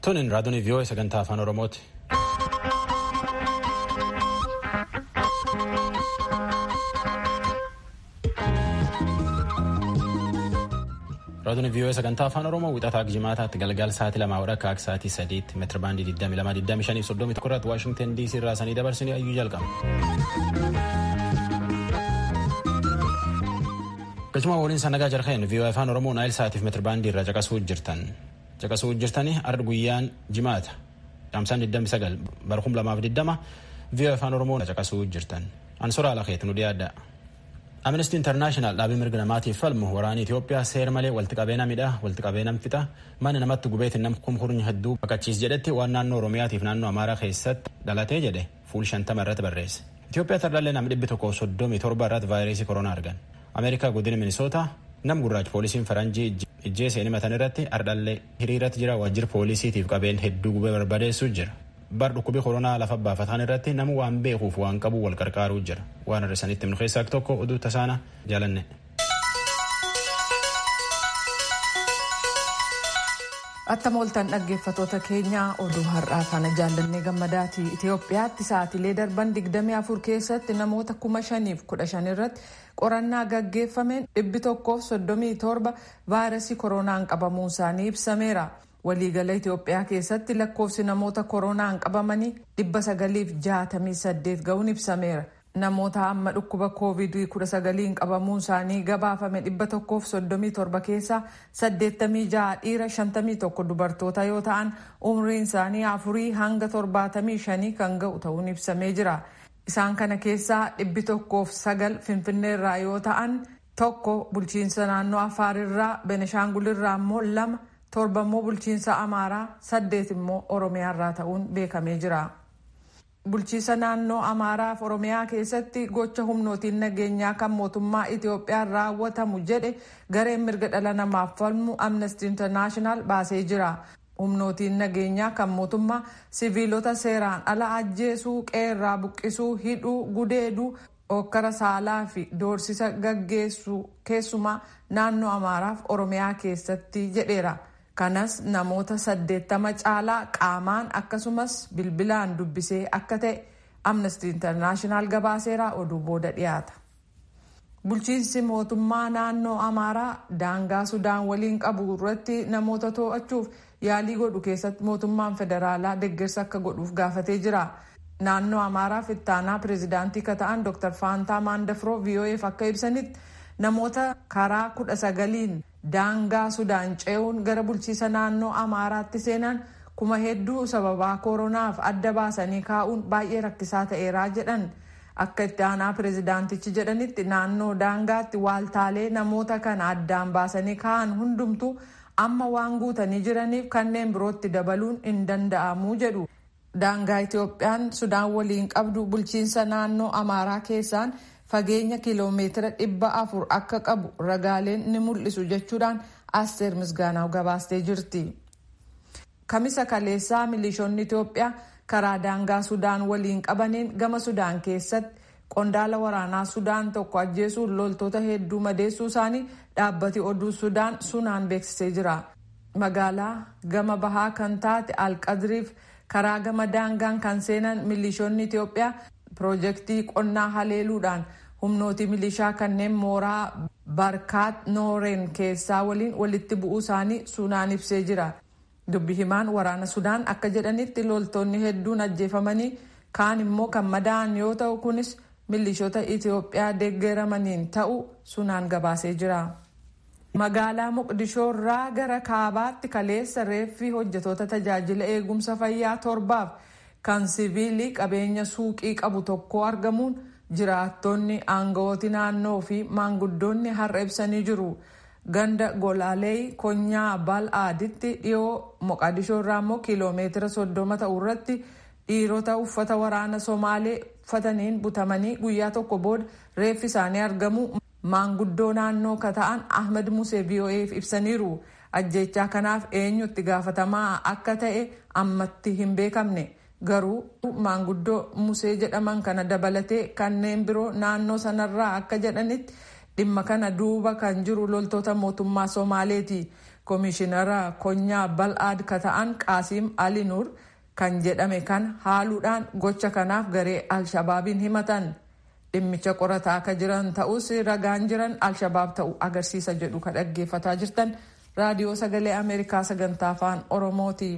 Tuni raadiyoon VOA sagantaa afaan Oromooti. Raadiyoon VOA sagantaa afaan Oromoo wixataa jimaataatti galgal sa'aatii 2 hodha akka sa'aatii 3tti meetira baandii 22 25 31 irratti Waashingtan DC irraa sanii dabarsinee ayyuu jalqaba. Galchuma waliin sannagaa jarqeen VOA afaan Oromoo naayil sa'aatiif meetira baandii irraa caqasuu jirtan. Caqasuu jirtanii ardi guyyaan jimaata. Dhaamsaan 29 bara 2020 VOA afaan Oromoo caqasuu jirtan. Ansoraa Alakeet nu dhiyaadha. Amnesty International dhaabii mirga namaatiif falmu waraana Itoophiyaa seera malee walitti qabee namidha walitti qabee nam fixa mana namatti gubeetiin nam kumkurni hedduu baqachiis jedhetti waan naannoo Oromiyaatiif naannoo Amaaraa keessatti dhalatee jedhe fuul 50 irratti barreesse. Itoophiyaa tardaallee nama 137 irratti vaayirasii koronaa argan. Ameerikaa godina Minisootaa nam gurraacha poolisiin faranjii ijjeesee himatan irratti ardhallee hiriirratti jira waajjira poolisiitiif qabeen hedduu gubee barbadeessuu jira. Bar dhukkubii koronaa lafa baafataan irratti nama waan beekuuf waan qabu wal qarqaaruu jira. Waan hir'isanitti himnu keessaa tokko oduu tasaana jaalanne. Attam ooltan dhaggeeffatoota keenyaa oduu har'aa kana jaallannee gammadaati. Itoophiyaatti sa'aatilee darban 24 keessatti namoota 5,015 irratti qorannaa gaggeeffameen 137 vaayirasii koronaan qabamuun isaanii ibsameera. Waliigala Itoophiyaa keessatti lakkoofsi namoota koronaan qabamanii 968 ga'uun ibsameera. Namoota amma dhukkuba COVID-19 qabamuun isaanii gabaafame 137 keessaa 86 dhiira 51 dubartoota yoo ta'an umriin isaanii 4 hanga 75 kan ga'u ta'uun ibsamee jira. Isaan kana keessaa 109 Finfinneerraa yoo ta'an tokko bulchiinsa naannoo Afaarirraa, Benishaangulirraa immoo 2, 7 immoo bulchiinsa Amaaraa, 8 immoo Oromiyaarraa ta'uun beekamee jira. Bulchiinsa naannoo Amaaraa fi Oromiyaa keessatti gocha humnootiin nageenyaa kan mootummaa Itoophiyaan raawwatamu jedhe gareen mirga dhala namaaf falmu Amnesty International baasee jira. Humnootiin nageenyaa kan mootummaa siviilota seeraan ala ajjeesuu, qeerraa buqqisuu, hidhuu, gudeeduu, hokkara saalaa fi doorsisa gaggeessuu keessumaa naannoo Amaaraa fi Oromiyaa keessatti jedheera. Kanas namoota 80 caalaa qaamaan akkasumas bilbilaan dubbisee akka ta'e Amnesty International gabaaseera oduu booda dhiyaata. Bulchiinsi mootummaa naannoo Amaaraa daangaa Sudaan waliin qabu irratti namoota to'achuuf yaalii godhu keessatti mootummaan federaalaa deeggarsa akka godhuuf gaafatee jira. Naannoo Amaaraaf ittaanaa pireezidaantii ka ta'an Dr. Faantaa Maandafroo VOAf akka ibsanitti namoota karaa 19 daangaa Sudaan ce'uun gara bulchiisa naannoo Amaaraatti seenan kuma hedduu sababaa koronaaf adda baasanii kaa'uun baay'ee rakkisaa ta'eeraa jedhan. Akka itti aanaa pireezidaantichi jedhanitti naannoo daangaatti waaltaalee namoota kana addaan baasanii kaa'an hundumtuu amma waan guutanii jiraniif kanneen birootti dabaluun hin danda'amu jedhu. Daangaa Itoophiyaan Sudaan waliin qabdu bulchiinsa naannoo Amaaraa keessaan fageenya kiiloomeetira 400 akka qabu ragaaleen ni mul'isu jechuudhaan Asteer Misgaanaw gabaastee jirti. Kamisa kaleessaa milishoonni Itoophiyaa karaa daangaa Sudaan waliin qabaniin gama Sudaan keessatti qondaala waraanaa Sudaan tokko ajjeesuun loltoota hedduu madeessuu isaanii dhaabbati oduu Sudaan Sunaan beeksisee jira. Magaalaa gama bahaa kan taate Alqadriif karaa gama daangaan kan seenan milishoonni Itoophiyaa piroojeektii qonnaa haleeluudhaan humnooti milishaa kanneen mooraa Barkaat Nooreen keessaa waliin walitti bu'uu isaanii Sunaan ibsee jira. Dubbi himaan waraana Sudaan akka jedhanitti loltoonni hedduun ajjeefamanii kaan immoo kan madaa'an yoo ta'u kunis milishoota Itoophiyaa deeggaramaniin ta'u Sunaan gabaasee jira. Magaalaa Moqdishoo irraa gara kaabaatti kaleessa reeffi hojjetoota tajaajila eegumsa fayyaa torbaaf kan siviilii qabeenya suuqii qabu tokko argamuun jiraattonni aangawooti naannoo fi maanguddoonni har'a ibsanii jiru. Ganda Golaalee Konyaa Bal'aaditti dhiyoo Moqadishoo irraa immoo kiiloomeetira 30 ta'u irratti dhiirota uffata waraana Somaalee uffataniin butamanii guyyaa tokko booda reeffi isaanii argamu maanguddoo naannoo ka ta'an Ahmed Musee VOAf ibsaniiru. Ajjechaa kanaaf eenyutti gaafatamaa akka ta'e ammatti hin beekamne. Garuu maanguddoo Musee jedhaman kana dabalatee kanneen biroo naannoo sanarraa akka jedhanitti dhimma kana duuba kan jiru loltoota mootummaa Somaaleeti. Koomishinara konyaa Bal'aad ka ta'an Qaasiim Ali Nuur kan jedhame kan haaluudhaan gocha kanaaf garee Alshabaabiin himatan. Dhimmicha qorataa akka jiran ta'us ragaan jiran Alshabaab ta'uu agarsiisa jedhu ka dhaggeeffataa jirtan Raadiyoo Sagalee Ameerikaa sagantaa Afaan Oromooti.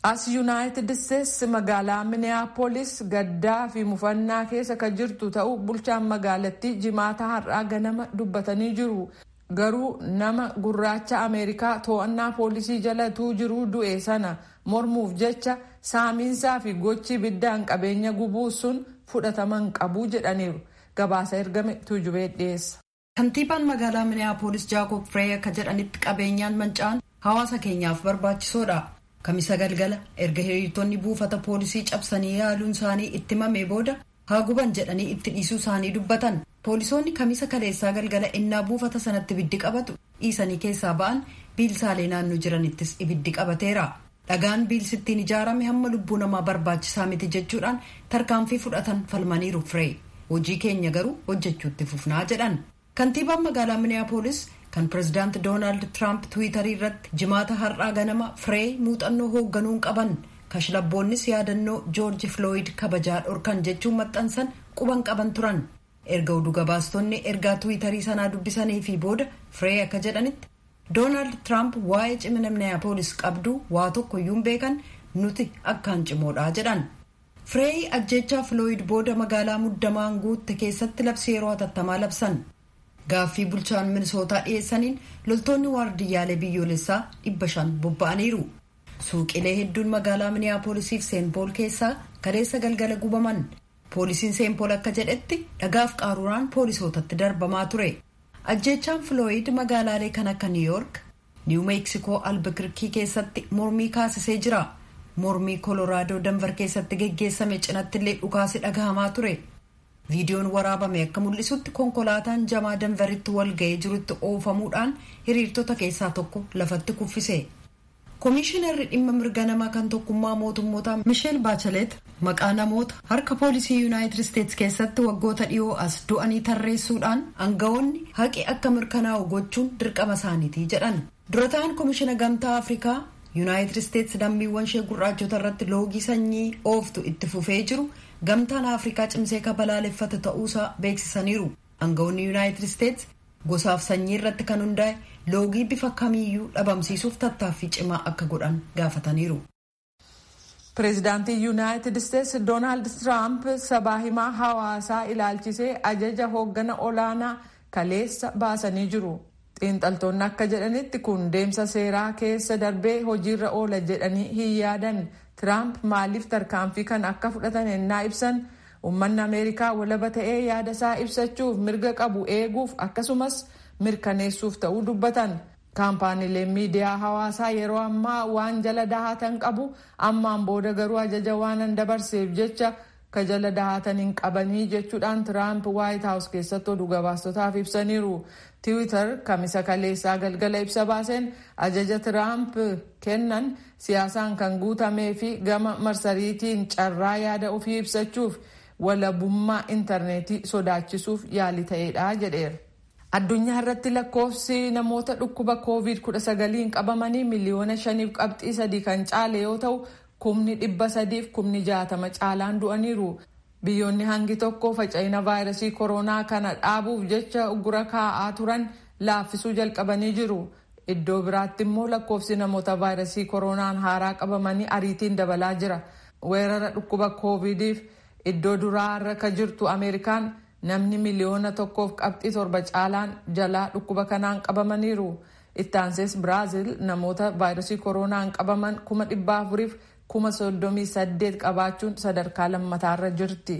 As Yuunaayitid Isteetsi magaalaa Miniyaapolis gaddaa fi mufannaa keessa kan jirtu ta'uu bulchaan magaalattii Jimaata har'aa ganama dubbatanii jiru. Garuu nama gurraacha Ameerikaa to'annaa poolisii jalatuu jiruu du'e sana mormuuf jecha saamiinsaa fi gochi ibiddaan qabeenya gubuu sun fudhataman qabu jedhaniiru. Gabaasa ergame Tuujubee dhiyeessa. Kantiibaan magaalaa Miniyaapolis Jaakob Firee akka jedhanitti, qabeenyaan manca'an hawaasa keenyaaf barbaachisoodha. Kamisa galgala erga hiriirtonni buufata poolisii cabsanii yaaluun isaanii itti himamee booda haa guban jedhanii itti dhiisuu isaanii dubbatan. Poolisoonni Kamisa kaleessaa galgala innaa buufata sanatti ibiddi qabatu dhiisanii keessaa ba'an. Biilsaalee naannoo jiranittis ibiddi qabateera. Dhagaan biilsittiin ijaarame hamma lubbuu namaa barbaachisaa miti jechuudhaan tarkaanfii fudhatan falmaniiru Firee. Hojii keenya garuu hojjechuutti fufnaa jedhan. Kantiibaan magaalaa Miniyaapolis kan Pirezidaanti Doonaald Tiraamp Tiwiitarii irratti Jimaata har'aa ganama Firee muuxannoo hoogganuun qaban, kashlabboonnis yaadannoo Joorji Filooyid kabajaa dhorkan jechuun maxxansan quban qaban turan. Erga oduu gabaastonni ergaa Tiwiitarii sanaa dubbisanii fi booda Firee akka jedhanitti, Doonaald Tiraamp waa'ee cimina Miniyaapolis qabdu waa tokko iyyuu beekan, nuti akkaan cimoodha jedhan. Firee ajjechaa Filooyid booda magaalaa muddamaan guutte keessatti labsi yeroo hatattamaa labsan. Gaaffii bulchaan Minisootaa dhiyeessaniin loltoonni waardiyyaalee biyyoolessaa 500 bobba'aniiru. Suuqilee hedduun magaalaa Miniyaapoolisiif Seenpool keessaa kaleessa galgala gubaman. Poolisiin Seenpool akka jedhetti, dhagaaf qaruuraan poolisootatti darbamaa ture. Ajjeechaan Filooyid magaalaalee kan akka Niiyoork, Niiw Meeksikoo Albakirkii keessatti mormii kaasisee jira. Mormii Koloraadoo Danvar keessatti geggeessame cinatti illee dhukaasi dhagahamaa ture. Viidiyoon waraabame akka mul'isutti, konkolaataan jamaa Danveritti wal ga'ee jirutti oofamuudhaan hiriirtota keessaa tokko lafatti kuffise. Koomishinarri dhimma mirga namaa kan Tokkummaa Mootummoota Misheel Baachaleet maqaa namoota harka poolisii Yuunaayitid Isteetsi keessatti waggoota dhiyoo as du'anii tarreessuudhaan aangawoonni haqi akka mirkanaa'u gochuun dirqama isaaniiti jedhan. Dura ta'an Koomishina Gamtaa Afrikaa Yuunaayitid Isteetsi lammiiwwan ishee gurraachota irratti loogii sanyii ooftu itti fufee jiru Gamtaan Afrikaa cimsee ka balaaleffate ta'uusaa beeksisaniiru. Aangawoonni Yuunaayitid Isteetsi gosaaf sanyii irratti kan hundaa'e loogii bifa kamiiyyuu dhabamsiisuuf tattaaffii cimaa akka godhan gaafataniiru. Pireezidaantii Yuunaayitid Isteetsi Doonaald Tiraamp sabaa himaa hawaasaa ilaalchisee ajaja hooggana olaanaa kaleessa baasanii jiru. Xiinxaltoonni akka jedhanitti, kun deemsa seeraa keessa darbee hojiirra oola jedhanii hin yaadan. Tiraamp maaliif tarkaanfii kan akka fudhatan ennaa ibsan, uummanni Ameerikaa walaba ta'ee yaada isaa ibsachuuf mirga qabu eeguuf akkasumas mirkaneessuuf ta'uu dubbatan. Kaampaaniileen miidiyaa hawaasaa yeroo ammaa waan jala dahatan qabu, ammaan booda garuu ajaja waan dabarseef jecha ka jala dahatan hin qabanii jechuudhaan Tiraamp Waayit Haawus keessatti oduu gabaastotaaf ibsaniiru. Tiwiitar Kamisa kaleessaa galgala ibsa baaseen, ajaja Tiraamp kennan siyaasaan kan guutamee fi gama marsariitiin carraa yaada ofii ibsachuuf walabummaa intarneetii sodaachisuuf yaalii ta'eedha jedheera. Addunyaa irratti lakkoofsi namoota dhukkuba COVID-19 qabamanii miliyoona 5.3 kan caale yoo ta'u, 360,000 caalaan du'aniiru. Biyyoonni hangi tokko faca'ina vaayirasii koronaa kana dhaabuuf jecha uggura kaa'aa turan laaffisuu jalqabanii jiru. Iddoo biraatti immoo lakkoofsi namoota vaayirasii koronaan haaraa qabamanii ariitiin dabalaa jira. Weerara dhukkuba COVIDiif iddoo duraa irra ka jirtu Ameerikaan namni miliyoona 1.7 caalaan jalaa dhukkuba kanaan qabamaniiru. Ittaansees Biraazil namoota vaayirasii koronaan qabaman 438,000 qabaachuun sadarkaa lammataarra jirti.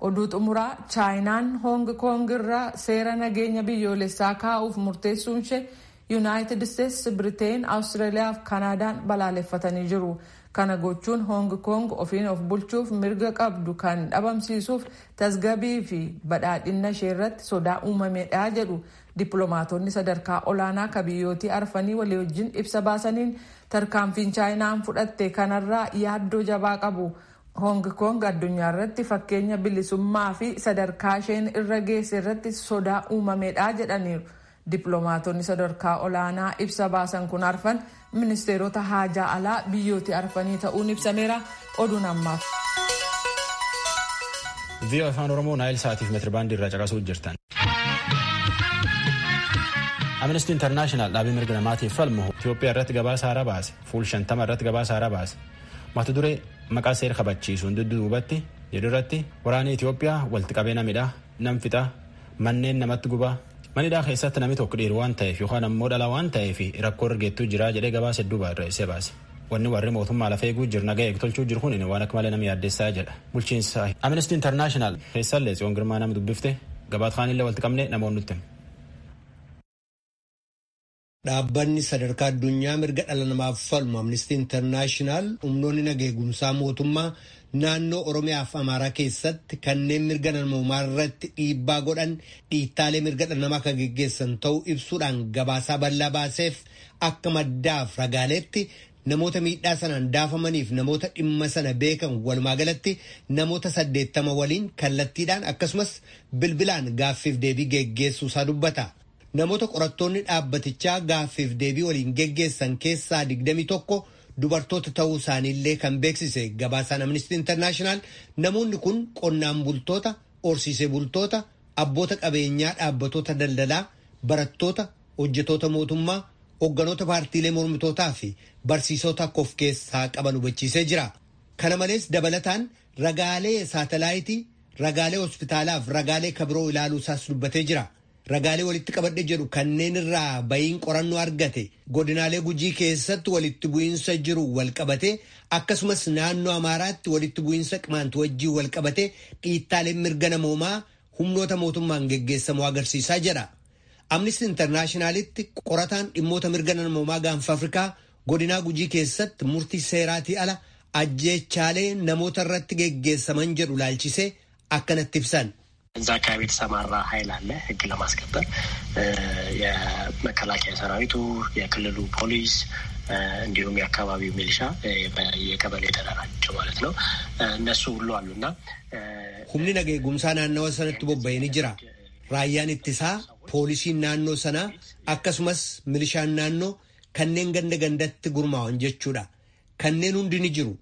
Oduu xumuraa, Chaayinaan Hoong Koong irraa seera nageenya biyyoolessaa kaa'uuf murteessuun ishee Yuunaayitid Isteetsi, Biriteen, Awustiraaliyaa fi Kaanaadaan balaaleffatanii jiru. Kana gochuun Hoong Koong ofiin of bulchuuf mirga qabdu kan dhabamsiisuuf tasgabii fi badhaadhina ishee irratti sodaa uumamedha jedhu dippiloomaatonni sadarkaa olaanaa ka biyyootii arfanii walii wajjin ibsa baasaniin. Tarkaanfiin Chaayinaan fudhatte kanarraa yaaddoo jabaa qabu. Hoong Koong addunyaa irratti fakkeenya bilisummaa fi sadarkaa isheen irra geesse irratti sodaa uumamedha jedhaniiru. Dippiloomaatonni sadarkaa olaanaa ibsa baasan kun arfan ministeerota haajaa alaa biyyooti arfanii ta'uun ibsameera. Oduun ammaaf. VOA Afaan Oromoo Naayil Saatiif meetirbaandii irraa caqasuu jirtan. Amnesty International dhaabii mirga namaatiif falmu Itoophiyaa irratti gabaasa haaraa baase. Fuul 50 irratti gabaasa haaraa baase. Mata duree maqaa seera kabachiisuun dudduubatti jedhu irratti waraanni Itoophiyaa walitti qabee namidha, nam fixa, manneen namatti gubaa, manidhaa keessatti namni tokko dhiiru waan ta'eef yookaan ammoo dhala waan ta'eef rakkoo argeettuu jira jedhee gabaasa hedduu barreessee baase. Wanni warri mootummaa lafa eeguu jiru nagaa eegtolchuu jiru kun waan akka malee nama yaaddeessaa jedha. Bulchiinsa Amnesty International keessallee Tsiyoon Girmaa nama dubbifte gabaat kaanillee walitti qabne namoonni nutti. Dhaabbanni sadarkaa addunyaa mirga dhala namaaf falmu Amnesty International humnoonni nageegumsaa mootummaa naannoo Oromiyaa fi Amaaraa keessatti kanneen mirga namoomaa irratti dhiibbaa godhan dhiittaalee mirga dhala namaa kan geggeessan ta'uu ibsuudhaan gabaasaa bal'aa baaseef akka maddaaf ragaaleetti namoota miidhaa sanaan daafamaniif namoota dhimma sana beekan walumaa galatti namoota 80 waliin kallattiidhaan akkasumas bilbilaan gaaffiif deebii geggeessuu isaa dubbata. Namoota qorattoonni dhaabbatichaa gaaffiif deebii waliin geggeessan keessaa 21 dubartoota ta'uu isaaniillee kan beeksise gabaasaan Amnesty International namoonni kun qonnaan bultoota, horsiisee bultoota, abboota qabeenyaa dhaabbatoota daldalaa, barattoota, hojjetoota mootummaa, hoogganoota paartiilee mormitootaa fi barsiisota akka of keessaa qaban hubachiisee jira. Kana malees dabalataan ragaalee saatalaayitii, ragaalee hospitaalaa fi ragaalee kabiroo ilaaluu isaas dubbatee jira. Ragaalee walitti qabadhe jedhu kanneen irraa bayiin qorannoo argate godinaalee Gujii keessatti walitti bu'iinsa jiru walqabate akkasumas naannoo Amaaraatti walitti bu'iinsa Qimaant wajjin walqabate dhiittaaleen mirga namoomaa humnoota mootummaan geggeessamu agarsiisaa jedha. Amnesty Internationalitti qorataan dhimmoota mirga namoomaa gaanfa Afrikaa godinaa Gujii keessatti murtii seeraatii ala ajjeechaalee namoota irratti geggeessaman jedhu laalchisee akkanatti ibsan. እዛ አካባቢ የተሰማራ ኃይል አለ ሕግ ለማስከበር የመከላከያ ሰራዊቱ፣ የክልሉ ፖሊስ እንዲሁም የአካባቢው ሚሊሻ የቀበሌ የተደራጀው ማለት ነው። እነሱ ሁሉ አሉና Humni nageegumsaa naannawa sanatti bobba'ee ni jira. Raayyaan ittisaa, poolisiin naannoo sanaa akkasumas milishaan naannoo kanneen ganda gandatti gurmaa'an jechuudha. Kanneen hundi ni jiru.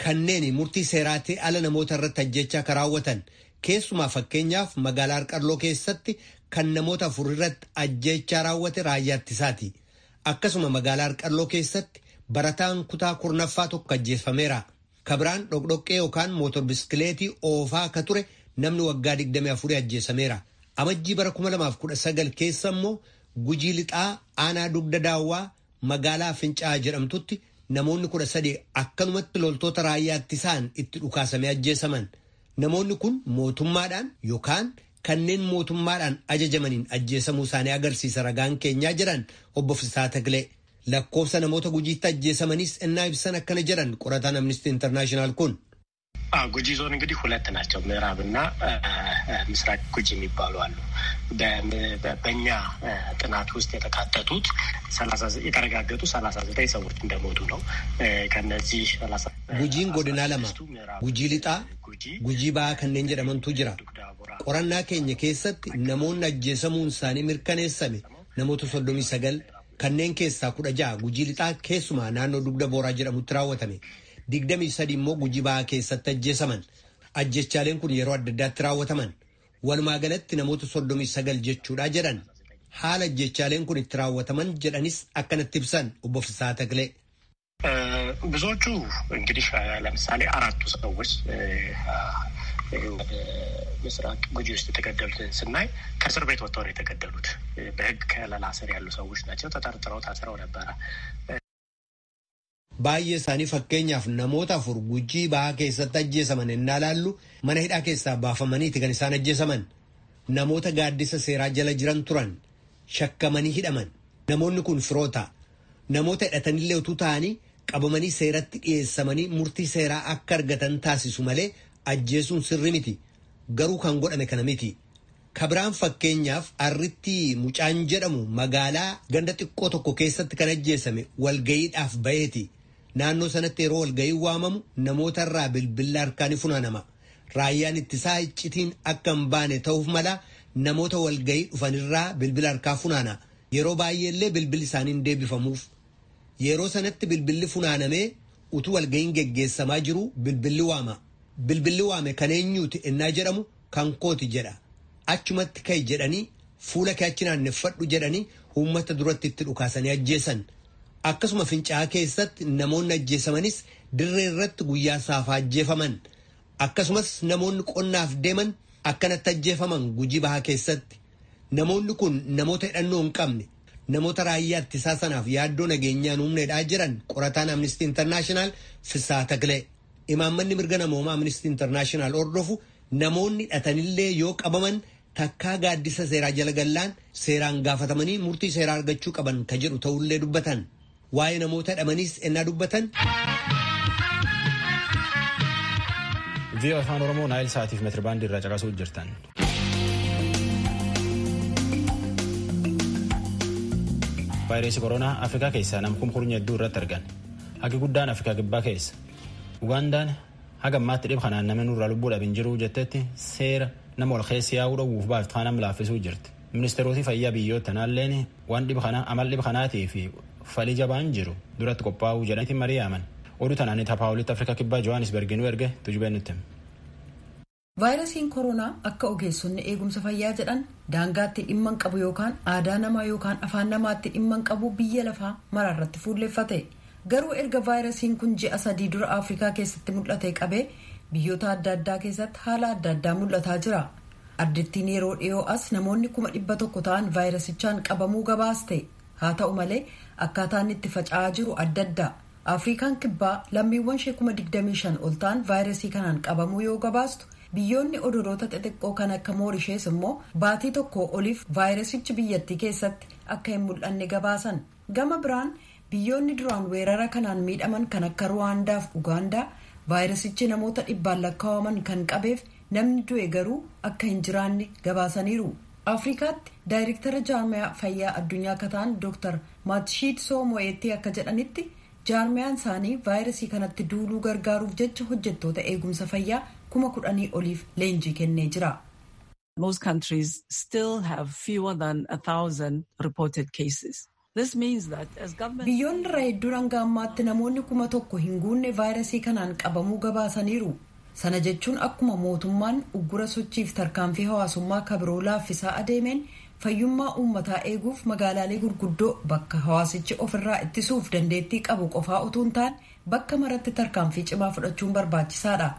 Kanneen murtii seeraatii ala namoota irratti ajjechaa kan raawwatan keessumaa fakkeenyaaf magaalaa Harqarloo keessatti kan namoota 4 irratti ajjechaa raawwate raayyaa ittisaati. Akkasuma magaalaa Harqarloo keessatti barataan kutaa 10ffaa tokko ajjeefameera. Kabiraan dhoqdhoqqee yookaan mootor biskileetii oofaa akka ture namni waggaa 24 ajjeesameera. Amajjii bara 2019 keessa immoo Gujii lixaa aanaa dugda daawwaa magaalaa Fincaa'aa jedhamtutti namoonni 13 akkanumatti loltoota raayyaa ittisaan itti dhukaasamee ajjeesaman. Namoonni kun mootummaadhaan yookaan kanneen mootummaadhaan ajajamaniin ajjeesamuu isaanii agarsiisa ragaan keenyaa jedhan obbo Fisaa Takilee. Lakkoofsa namoota Gujiitti ajjeesamaniis innaa ibsan akkana jedhan qorataan Amnesty International kun. ጉጂ ዞን እንግዲህ ሁለት ናቸው፣ ምዕራብና ምስራቅ ጉጂ የሚባሉ አሉ። በእኛ ጥናት ውስጥ የተካተቱት የተረጋገጡ 39 ሰዎች እንደሞቱ ነው። ከነዚህ Gujiin godinaa lama, Gujii lixaa, Gujii bahaa kanneen jedhamantu jira. Qorannaa keenya keessatti namoonni ajjeesamuun isaanii mirkaneessame namoota 39 kanneen keessaa 16 Gujii lixaa keessumaa naannoo dugda booraa jedhamutti raawwatame. 23 immoo Gujii bahaa keessatti ajjeesaman. Ajjechaaleen kun yeroo adda addaatti raawwataman. Walumaa galatti namoota 39 jechuudha jedhan. Haala ajjechaaleen kun itti raawwataman jedhanis akkanatti ibsan obbo Fisaa Takilee. ብዙዎቹ እንግዲህ ለምሳሌ አራቱ ሰዎች ምስራቅ ጉጂ ውስጥ የተገደሉትን ስናይ ከእስር ቤት ወጥተው ነው የተገደሉት። በሕግ ከለላ ስር ያሉ ሰዎች ናቸው። ተጠርጥረው ታስረው ነበረ። Baay'ee isaanii fakkeenyaaf namoota 4 Gujii bahaa keessatti ajjeesaman ennaa laallu mana hidhaa keessaa baafamaniiti kan isaan ajjeesaman. Namoota gaaddisa seeraa jala jiran turan shakkamanii hidhaman. Namoonni kun firoota. Namoota hidhatanillee utuu ta'anii qabamanii seeratti dhiyeessamanii murtii seeraa akka argatan taasisu malee ajjeesuun sirri miti. Garuu kan godhame kana miti. Kabiraan fakkeenyaaf Arritti mucaan jedhamu magaalaa ganda xiqqoo tokko keessatti kan ajjeesame walgayiidhaaf baheeti. Naannoo sanatti yeroo walgayiin waamamu namoota irraa bilbilli harkaa ni funaanama. Raayyaan ittisaa iccitiin akka hin baane ta'uuf mala namoota walgayii dhufanirraa bilbila harkaa funaana. Yeroo baay'eellee bilbilli isaanii hin deebifamuuf. Yeroo sanatti bilbilli funaanamee utuu walga'iin geggeessamaa jiru bilbilli waama. Bilbilli waame kan eenyuuti ennaa jedhamu kan kooti jedha. Achumatti ka'i jedhanii fuula kee achi naanneffadhu jedhanii uummata duratti itti dhukaasanii ajjeesan. Akkasuma fincaa'aa keessatti namoonni ajjeesamanis dirree irratti guyyaa saafaa ajjeefaman. Akkasumas namoonni qonnaaf deeman akkanatti ajjeefaman Gujii Bahaa keessatti. Namoonni kun namoota hidhannoo hin qabne, namoota raayyaa ittisaa sanaaf yaaddoo nageenyaan humneedhaa jiran qorataan Amnesty International Fissaa Takilee. Imaammanni mirga namoomaa Amnesty International hordofu namoonni hidhatanillee yoo qabaman takkaa gaaddisa seeraa jala gallaan seeraan gaafatamanii murtii seeraa argachuu qaban ka jedhu ta'ullee dubbatan. Waa'ee namoota hidhamaniis ennaa dubbatan. VOA Afaan Oromoo Naayil Saatiif meetirbaandii irraa caqasuu jirtan. Vaayirasii koronaa Afrikaa keessaa nama kumkurnya hedduu irratti argan. Hagi guddaan Afrikaa Kibbaa keessa. Ugaandaan haga ammaatti dhib kanaan namni nurraa lubbuu dhabin jiru jettetti seera nama ol keessa yaa'uu dhowwuuf baaftu kana laaffisuu jirti. Ministeerota fayyaa biyyoota tanaalleen waan dhib kana amal dhib kanaatii fi falii jabaan jiru duratti qophaa'uu jedhanitti marii yaaman. Oduu tanaan Paawulitti Afrikaa Kibbaa Johannesburg nu erge tujubeen nutti. Vaayirasiin koronaa akka ogeessonni eegumsa fayyaa jedhan daangaatti dhimma hin qabu yookaan aadaa namaa yookaan afaan namaatti dhimma hin qabu biyya lafaa maraarratti fuulleffate. Garuu erga vaayirasiin kun ji'a 3 dura Afrikaa keessatti mul'ate qabee biyyoota adda addaa keessatti haala adda addaa mul'ataa jira. Ardittiin yeroo dhiyoo as namoonni 100,000 ta'an vaayirasichaan qabamuu gabaaste. Haa ta'u malee akkaataan itti faca'aa jiru adda adda. Afrikaan Kibbaa lammiiwwan ishee 25,000 ol ta'an vaayirasii kanaan qabamuu yoo gabaastu, biyyoonni odoloota xixiqqoo kan akka Moorishees immoo baatii tokko oliif vaayirasichi biyyattii keessatti akka hin mul'anne gabaasan. Gama biraan biyyoonni duraan weerara kanaan miidhaman kan akka Ruwaandaa fi Ugaandaa vaayirasichi namoota dhibbaan lakkaa'aman kan qabeef namni du'e garuu akka hin jiraanne gabaasaniiru. Afrikaatti daayirektara jaarmiyaa fayyaa addunyaa akka ta'an Dr. Maatshiidsoo Mo'eetti akka jedhanitti, jaarmiyaan isaanii vaayirasii kanatti duuluu gargaaruuf jecha hojjettoota eegumsa fayyaa 10,000 oliif leenjii kennee jira. Most countries still have fewer than 1,000 reported cases. This means that as government. Biyyoonni irra hedduun hanga ammaatti namoonni 1,000 hin guunne vaayirasii kanaan qabamuu gabaasaniiru. Sana jechuun akkuma mootummaan uggura sochiif tarkaanfii hawaasummaa kabiroo laaffisaa adeemeen fayyummaa uummataa eeguuf magaalaalee gurguddoo bakka hawaasichi ofirraa ittisuuf dandeettii qabu qofaa utuu hin taane bakka maratti tarkaanfii cimaa fudhachuun barbaachisaadha.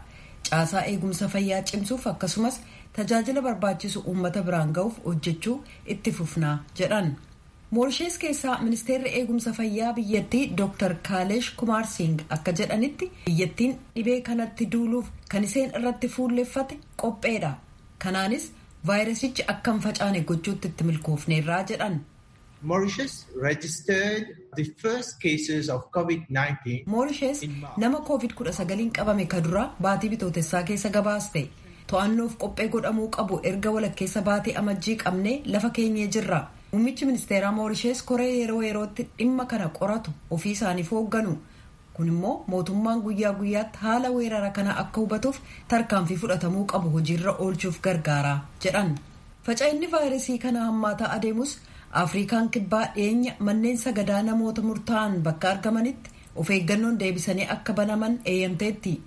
Caasaa eegumsa fayyaa cimsuuf akkasumas tajaajila barbaachisu uummata biraan ga'uuf hojjechuu itti fufnaa jedhan. Moorishees keessaa ministeerri eegumsa fayyaa biyyattii Dr. Kaalesh Kumaar Singh akka jedhanitti, biyyattiin dhibee kanatti duuluuf kan isheen irratti fuulleffate qopheedha. Kanaanis vaayirasichi akka hin facaane gochuutti itti milkoofneerraa jedhan. Mauritius registered the first cases of COVID-19. Moorishees nama COVID-19 qabame ka dura baatii Bitootessaa keessa gabaaste. To'annoof qophee godhamuu qabu erga walakkeessa baatii Amajjii qabnee lafa keenyee jirra. Muummichi ministeeraa Moorishees koree yeroo yerootti dhimma kana qoratu ofii isaaniif hoogganu. Kun immoo mootummaan guyyaa guyyaatti haala weerara kana akka hubatuuf tarkaanfii fudhatamuu qabu hojiirra oolchuuf gargaara jedhan. Faca'inni vaayirasii kana hammaataa adeemus Afrikaan Kibbaa dhiyeenya manneen sagadaa namoota murtaa'an bakka argamanitti of eeggannoon deebisanii akka banaman eeyyamteetti.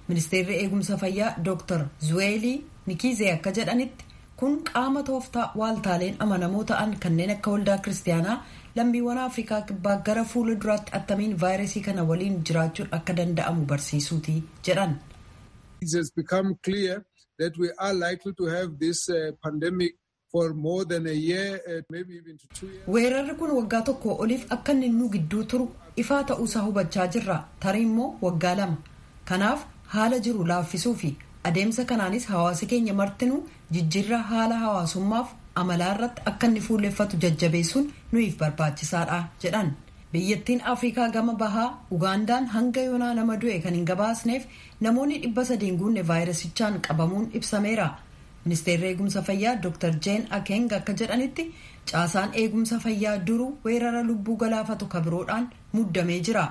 Ministeerri eegumsa fayyaa Dr. Zuweelii Mikizee akka jedhanitti, kun qaama tooftaa waaltaaleen amanamoo ta'an kanneen akka Waldaa Kiristaanaa lammiiwwan Afrikaa Kibbaa gara fuula duraatti attamiin vaayirasii kana waliin jiraachuun akka danda'amu barsiisuuti jedhan. It has become clear that we are likely to have this pandemic for more than a year, maybe even to 2 years. Weerarri kun waggaa tokko oliif akka inni nu gidduu turu ifaa ta'uusaa hubachaa jirra. Tarii immoo waggaa 2. Kanaaf haala jiru laaffisuu fi adeemsa kanaanis hawaasi keenya martinuu jijjiirraa haala hawaasummaaf amalaa irratti akka inni fuulleffatu jajjabeessuun nuyiif barbaachisaadha jedhan. Biyyattiin Afrikaa gama bahaa Ugaandaan hanga yoonaa nama du'e kan hin gabaasneef namoonni 300 guunne vaayirasichaan qabamuun ibsameera. Ministeerri eegumsa fayyaa Dr. Jeen Akeng akka jedhanitti, caasaan eegumsa fayyaa duruu weerara lubbuu galaafatu kabiroodhaan muddamee jira.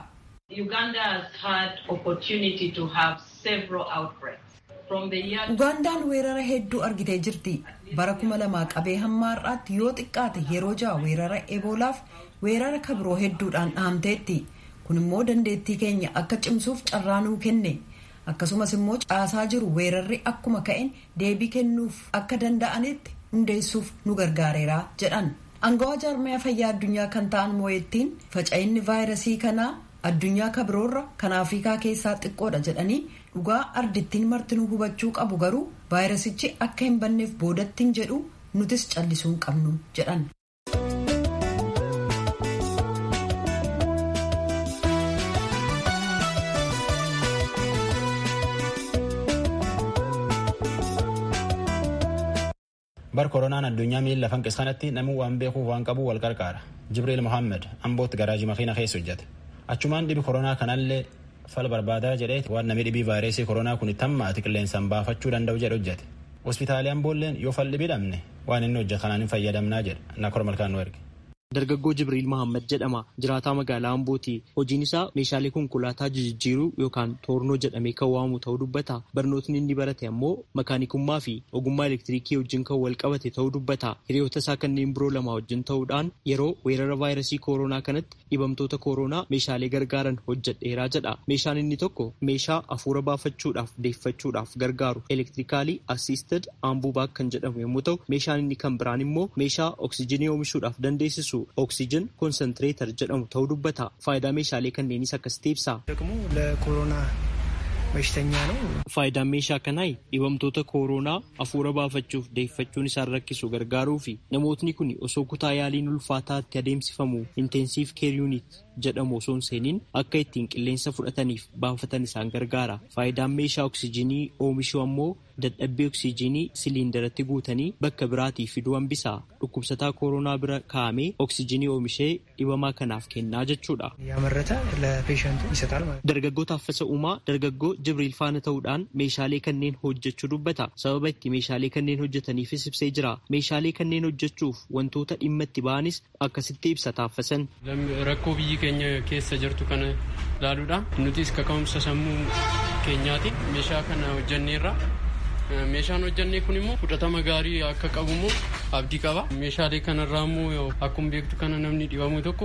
Uganda has had opportunity to have several outbreaks. From the year Ugaandaan weerara hedduu argitee jirti. Bara 2000 qabee hamma har'aatti yoo xiqqaate yeroo 6 weerara Eboolaaf weerara kabiroo hedduudhaan dhahamteetti. Kun immoo dandeettii keenya akka cimsuuf carraa nuu kenne. Akkasumas immoo caasaa jiru weerarri akkuma ka'een deebii kennuuf akka danda'anitti hundeessuuf nu gargaareera jedhan. Angawaa jaarmiyaa fayyaa addunyaa kan ta'an moo'ettiin faca'inni vaayirasii kanaa addunyaa kabiroorra kan Afrikaa keessaa xiqqoodha jedhanii dhugaa ardittiin martinuu hubachuu qabu garuu vaayirasichi akka hin banneef boodattiin jedhu nutis callisuu hin qabnu jedhan. Bar koronaan addunyaa miila fanqis kanatti namni waan beekuuf waan qabu wal qarqaara. Jibriil Mohaammed Ambootti garaajii makiina keessa hojjete. Achumaan dhibi koronaa kanallee fal barbaadaa jedhee waan namni dhibii vaayirasii koronaa kun itti hammaate qilleensaan baafachuu danda'u jedhe hojjete. Hospitaalii Amboolleen yoo fal dhibii dhabne waan inni hojjetu kanaan hin fayyadamnaa jedha. Nakor Malkaan nu erge. Dargaggoo Jibriil Mahammad jedhama. Jiraataa magaalaa Ambooti. Hojiin isaa meeshaalee konkolaataa jijjiiruu yookaan toornoo jedhamee kan waamamu ta'uu dubbata. Barnootni inni barate ammoo makaanikummaa fi ogummaa elektiriikii wajjin kan wal qabate ta'uu dubbata. Hiriyoota isaa kanneen biroo lama wajjin ta'uudhaan yeroo weerara vaayirasii kooronaa kanatti dhibamtoota kooronaa meeshaalee gargaaran hojjedheeraa jedha. Meeshaan inni tokko meeshaa hafuura baafachuudhaaf deeffachuudhaaf gargaaru elektirikaalii assisted ambuubaak kan jedhamu yommuu ta'u, meeshaan inni kan biraan immoo meeshaa oksijinii oomishuudhaaf dandeessisu oksijiin konsentireetar jedhamu ta'uu dubbata. Faayidaa meeshaalee kanneenis akkasitti ibsa. ለኮሮና በሽተኛ ነው። Faayidaan meeshaa kanaa dhibamtoota kooronaa hafuura baafachuuf deeffachuun isaan rakkisu gargaaruu fi namootni kun osoo kutaa yaaliin ulfaataatti adeemsifamu intensiif keer yuunit jedhamu osoo hin seeniin akka ittiin qilleensa fudhataniif baafatan isaan gargaara. Faayidaan meeshaa oksijinii oomishuu ammoo dadhabbii oksijinii siliindaratti guutanii bakka biraatii fiduu hambisa. Dhukkubsataa kooronaa bira kaa'amee oksijinii oomishee dhibamaa kanaaf kennaa jechuudha. ያመረተ ለፔሸንቱ ይሰጣል ማለት ነው። Dargaggoo Taaffasa Uumaa dargaggoo Jibriil faana ta'uudhaan meeshaalee kanneen hojjechuu dubbata. Sababa itti meeshaalee kanneen hojjetaniifis ibsee jira. Meeshaalee kanneen hojjechuuf wantoota dhimma itti ba'anis akkasitti ibsa Taaffasan. Rakkoo biyyi keenya keessa jirtu kana ilaaluudha. Nutis kaka'umsa sammuu keenyaati. Meeshaa kana hojjenneerra. Meeshaan hojjenne kun immoo fudhatama gaarii akka qabu immoo abdii qaba. Meeshaalee kanarraa immoo akkuma beektu kana namni dhibamu tokko